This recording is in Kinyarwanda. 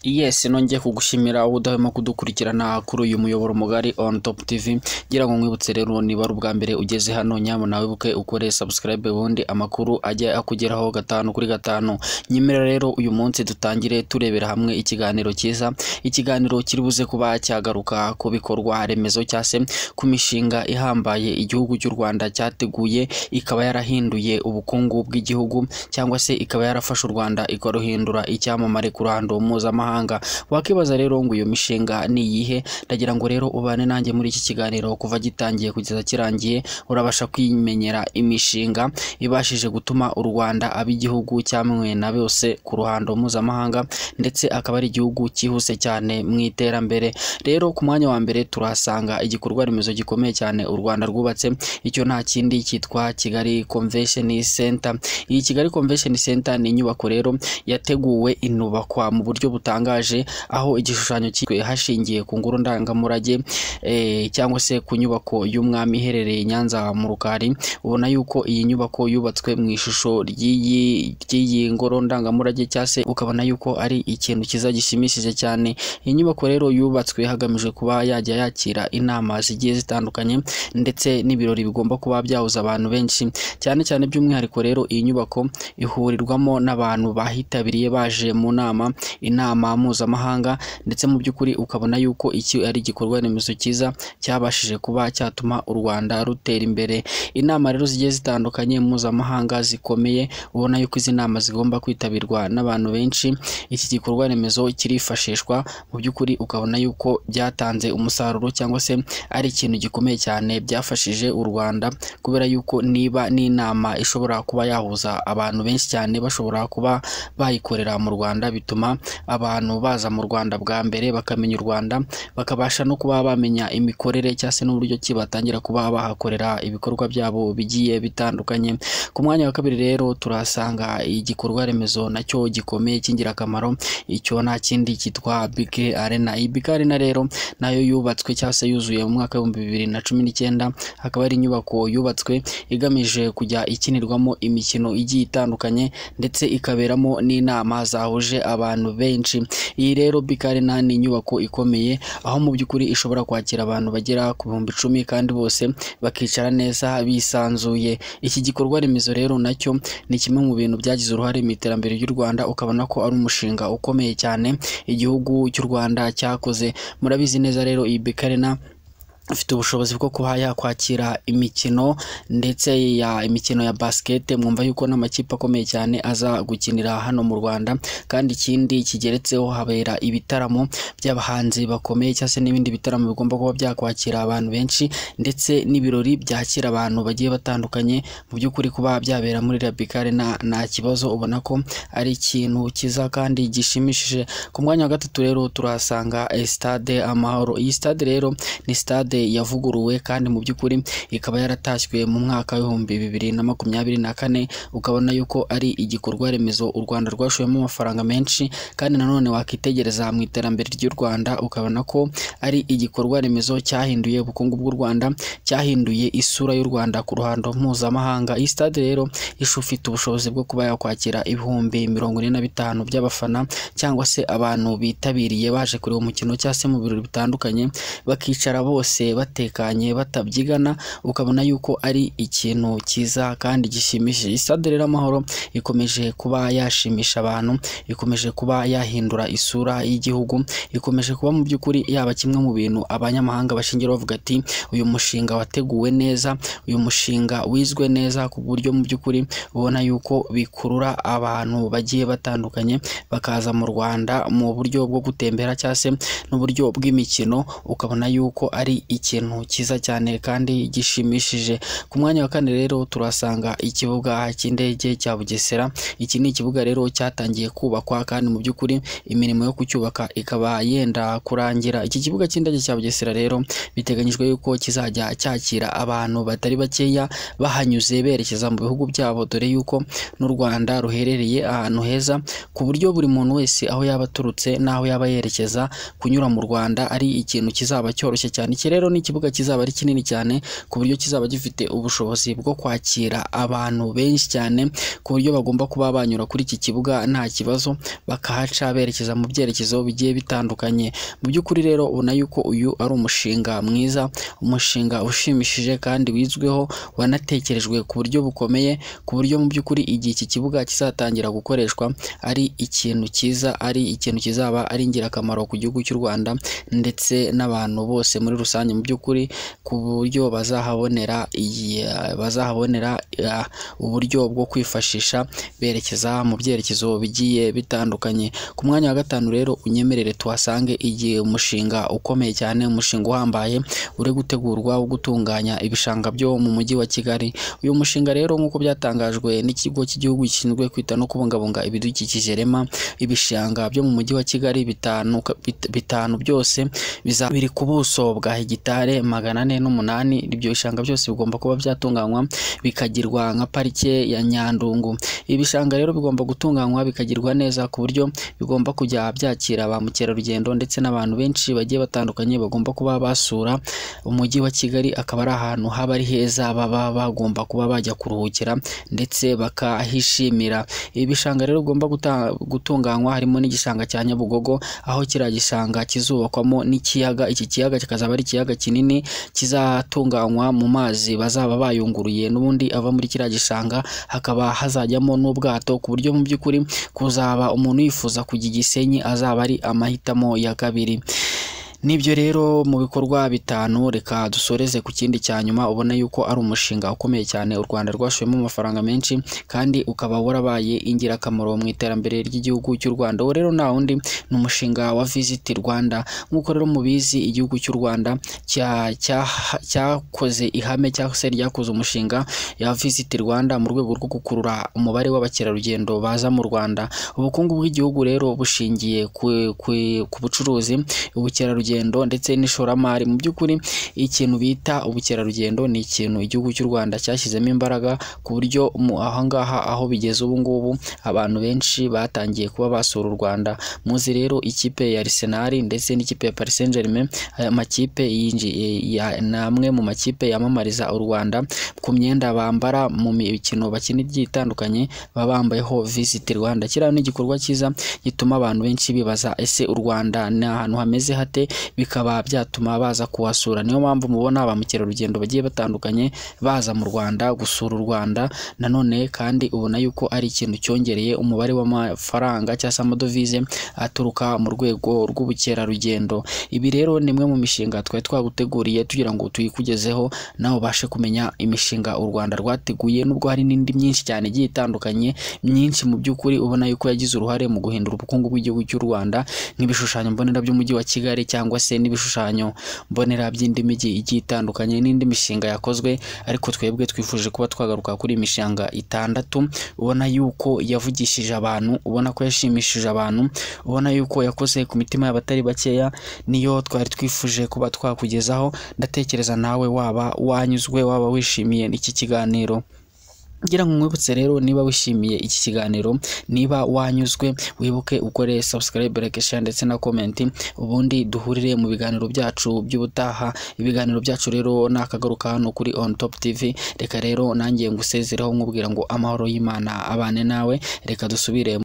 Yes, nongeye kugushimira ubudahwema kudukurikirana kuri uyu muyoboro mugari On Top TV. Ngira ngo nkwibutse rero, niba ari ubwa mbere ugeze hano, nyabuna wibuke ukore subscribe, ubundi amakuru ajya akugeraho gatanu kuri gatanu. Nyemera rero uyu munsi dutangire turebera hamwe ikiganiro cyiza, ikiganiro kiri buze kuba cyagaruka ku bikorwa remezo cyangwa se ku mishinga ihambaye igihugu cy'u Rwanda cyateguye, ikaba yarahinduye ubukungu bw'igihugu cyangwa se ikaba yarafashe u Rwanda ikaruhindura icyamamare ku ruhando mpuzamahanga. Wakibaza rero ngo iyo mishinga ni iyihe? Ndagira ngo rero ubane nanjye muri iki kiganiro kuva gitangiye kugeza kirangiye, urabasha kwimenyera imishinga ibashije gutuma u Rwanda aba igihugu cyamwe na bose ku ruhando mpuzamahanga, ndetse akaba ari igihugu cyihuse cyane mu iterambere. Rero ku mwanya wa mbere turahasanga igikorwa remezo gikomeye cyane u Rwanda rwubatse, icyo nta kindi cyitwa Kigali Convention Center. Iyi Kigali Convention Center ni inyubako rero yateguwe inubakwa mu buryo butangaje, aho igishushanyo cyitwe hashingiye ku ngoro ndangamurage cyangwa se ku nyubako y'umwami iherereye i Nyanza mu Rukari. Ubona yuko iyi nyubako yubatswe mu ishusho ry'iyi ngoro ndangamurage, cyangwa se ukabona yuko ari ikintu cyiza gishimishije cyane. Iyi nyubako rero yubatswe hagamijwe kuba yajya yakira inama zigiye zitandukanye ndetse n'ibirori bigomba kuba byahuza abantu benshi cyane cyane. By'umwihariko rero iyi nyubako ihurirwamo n'abantu bahitabiriye baje mu nama, inama mpuzamahanga, ndetse mu by'ukuri ukabona yuko iki ari igikorwa remezo cyiza cyabashije kuba cyatuma u Rwanda rutera imbere. Inama rero zigiye zitandukanye mpuzamahanga zikomeye, ubona yuko izi nama zigomba kwitabirwa n'abantu benshi. Iki gikorwa remezo kirifashishwa mu by'ukuri, ukabona yuko byatanze umusaruro cyangwa se ari ikintu gikomeye cyane byafashije u Rwanda, kubera yuko niba n'inama ishobora kuba yahuza abantu benshi cyane bashobora kuba bayikorera mu Rwanda, bituma abantu baza mu Rwanda bwa mbere bakamenya u Rwanda, bakabasha no kuba bamenya imikorere cyangwa se n'uburyo ki batangira kuba bahakorera ibikorwa byabo bigiye bitandukanye. Ku mwanya wa kabiri rero turahasanga igikorwa remezo nacyo gikomeye cy'ingirakamaro, icyo nta kindi cyitwa BK Arena. Iyi BK Arena rero nayo yubatswe cyangwa se yuzuye mu mwaka 2019, akaba ari inyubako yubatswe igamije kujya ikinirwamo imikino igiye itandukanye ndetse ikaberamo n'inama zahuje abantu benshi. Iyi rero BK Arena ni inyubako ikomeye, aho mu by'ukuri ishobora kwakira abantu bagera ku 10,000 kandi bose bakicara neza bisanzuye. Iki gikorwa remezo rero nacyo ni kimwe mu bintu byagize uruhare mu iterambere ry'u Rwanda, ukabona ko ari umushinga ukomeye cyane igihugu cy'u Rwanda cyakoze. Murabizi neza rero iyi BK Arena ifite ubushobozi bwo kuba yakwakira imikino ndetse ya imikino ya basket, mwumva yuko n'amakipe akomeye cyane aza gukinira hano mu Rwanda. Kandi ikindi kigeretseho, habera ibitaramo by'abahanzi bakomeye cyangwa se n'ibindi bitaramo bigomba kuba byakwakira abantu benshi, ndetse n'ibirori byakira abantu bagiye batandukanye. Mu by'ukuri kuba byabera muri BK Arena nta kibazo, ubona ko ari ikintu cyiza kandi gishimishije. Ku mwanya wa gatatu rero turahasanga Stade Amahoro. Iyi stade rero ni stade yavuguruwe kandi mu by'ukuri ikaba yaratashywe mu mwaka 2024, ukabona yuko ari igikorwa remezo u Rwanda rwashoyemo amafaranga menshi, kandi nanone wakitegereza mu iterambere ry'u Rwanda ukabona ko ari igikorwa remezo cyahinduye ubukungu bw'u Rwanda, cyahinduye isura y'u Rwanda ku ruhando mpuzamahanga. Iyi stade rero ifite ubushobozi bwo kuba yakwakira 45,000 by'abafana cyangwa se abantu bitabiriye baje kureba umukino cyangwa se mu birori bitandukanye, bakicara bose batekanye batabyigana, ukabona yuko ari ikintu cyiza kandi gishimishije. Stade rero Amahoro ikomeje kuba yashimisha abantu, ikomeje kuba yahindura isura y'igihugu, ikomeje kuba mu by'ukuri yaba kimwe mu bintu abanyamahanga bashingira bavuga ati uyu mushinga wateguwe neza, uyu mushinga wizwe neza, ku buryo mu by'ukuri ubona yuko bikurura abantu bagiye batandukanye bakaza mu Rwanda mu buryo bwo gutembera cyangwa se n'uburyo bw'imikino, ukabona yuko ari ikintu cyiza cyane kandi gishimishije. Ku mwanya wa kane rero turasanga ikibuga cy'indege cya Bugesera. Iki ni ikibuga rero cyatangiye kubakwa kandi mu by'ukuri imirimo yo kucyubaka ikaba yenda kurangira. Iki kibuga cy'indege cya Bugesera rero biteganyijwe yuko kizajya cyakira abantu batari bakeya bahanyuze berekeza mu bihugu byabo, dore yuko n'u Rwanda ruherereye ahantu heza ku buryo buri muntu wese aho yaba aturutse n'aho yaba yerekeza kunyura mu Rwanda ari ikintu kizaba cyoroshye cyane. Iki rero rero ni ikibuga kizaba ari kinini cyane ku buryo kizaba gifite ubushobozi bwo kwakira abantu benshi cyane, ku buryo bagomba kuba banyura kuri iki kibuga nta kibazo, bakahaca berekeza mu byerekezo bigiye bitandukanye. Mu by'ukuri rero ubona yuko uyu ari umushinga mwiza, umushinga ushimishije kandi wizweho, wanatekerejwe ku buryo bukomeye, ku buryo mu by'ukuri igihe iki kibuga kizatangira gukoreshwa ari ikintu cyiza, ari ikintu kizaba ari ingirakamaro ku gihugu cy'u Rwanda ndetse n'abantu bose muri rusange, mu by'ukuri ku buryo bazahabonera uburyo bwo kwifashisha berekeza mu byerekezo bigiye bitandukanye. Ku mwanya wa 5 rero unyemerere tuhasange igihe umushinga ukomeye cyane, umushinga uhambaye uri gutegurwa wo gutunganya ibishanga byo mu mujyi wa Kigali. Uyu mushinga rero nk'uko byatangajwe n'ikigo cy'igihugu gishinzwe kwita no kubungabunga ibidukikije REMA, ibishanga byo mu mujyi wa Kigali bitanu byose biri ku buso bwa hegitare 408. Ibyo bishanga byose bigomba kuba byatunganywa bikagirwa nka parike ya Nyandungu. Ibishanga rero bigomba gutunganywa bikagirwa neza ku buryo bigomba kujya byakira ba mukerarugendo ndetse n'abantu benshi bagiye batandukanye bagomba kuba basura umujyi wa Kigali, akaba ari ahantu haba ari heza baba bagomba kuba bajya kuruhukira ndetse bakahishimira. Ibishanga rero bigomba gutunganywa harimo n'igishanga cya Nyabugogo, aho kiriya gishanga kizubakwamo n'ikiyaga. Iki kiyaga kikazaba ari ikiyaga kinini kizatunganywa mu mazi bazaba bayunguruye n'ubundi ava muri kiriya gishanga, hakaba hazajyamo n'ubwato ku buryo mu by'ukuri kuzaba umuntu yifuza kujya i Gisenyi azaba ari amahitamo ya kabiri. Nibyo rero mu bikorwa 5, reka dusoreze ku kindi cya nyuma ubona yuko ari umushinga ukomeye cyane u Rwanda rwashoyemo amafaranga menshi kandi ukaba warabaye ingirakamaro mu iterambere ry'igihugu cy'u Rwanda. Uwo rero nta wundi ni umushinga wa Visit Rwanda. Nk'uko rero mubizi, igihugu cy'u Rwanda cyakoze ihame cyangwa se ryakoze umushinga ya Visit Rwanda mu rwego rwo gukurura umubare w'abakerarugendo baza mu Rwanda. Ubukungu bw'igihugu rero bushingiye ku bucuruzi, ubukerarugendo ndetse n'ishoramari. Mu by'ukuri ikintu bita ubukerarugendo ni ikintu igihugu cy'u Rwanda cyashyizemo imbaraga ku buryo ahangaha aho bigeze ubu ngubu abantu benshi batangiye kuba basura u Rwanda. Muzi rero ikipe ya Arsenal ndetse n'ikipe ya Paris Saint-Germain, aya makipe ni amwe mu makipe yamamariza u Rwanda ku myenda bambara mu mikino bakina igiye itandukanye, baba bambayeho Visit Rwanda. Kiriya ni igikorwa cyiza gituma abantu benshi bibaza ese u Rwanda ni ahantu hameze hate, bikaba byatuma baza kuhasura. Niyo mpamvu mubona ba mukerarugendo bagiye batandukanye baza mu Rwanda gusura u Rwanda. Nanone kandi ubona yuko ari ikintu cyongereye umubare w'amafaranga cyangwa se amadovize aturuka mu rwego rw'ubukerarugendo. Ibi rero ni imwe mu mishinga twari twaguteguriye tugira ngo tuyikugezeho nawe ubashe kumenya imishinga u Rwanda rwateguye, nubwo hari n'indi myinshi cyane igiye itandukanye myinshi mu by'ukuri ubona yuko yagize uruhare mu guhindura ubukungu bw'igihugu cy'u Rwanda, nk'ibishushanyo mbonera by'umujyi wa Kigali cyangwa se n'ibishushanyo mbonera by'indi mijyi igiye itandukanye n'indi mishinga yakozwe. Ariko twebwe twifuje kuba twagaruka kuri imishinga 6 ubona yuko yavugishije abantu, ubona ko yashimishije abantu, ubona yuko yakoze ku mitima y'abatari bakeya. Niyo twari twifuje kuba twakugezaho. Ndatekereza nawe waba wanyuzwe, waba wishimiye iki kiganiro. Ngira ngo nkwibutse rero, niba wishimiye iki kiganiro, niba wanyuzwe, wibuke ukore subscribe, like, share ndetse na comment, ubundi duhurire mu biganiro byacu by'ubutaha. Ibiganiro byacu rero nakagaruka hano kuri On Top TV. Reka rero nanjye ngusezereho nkubwira ngo amahoro y'Imana abane nawe. Reka dusubire.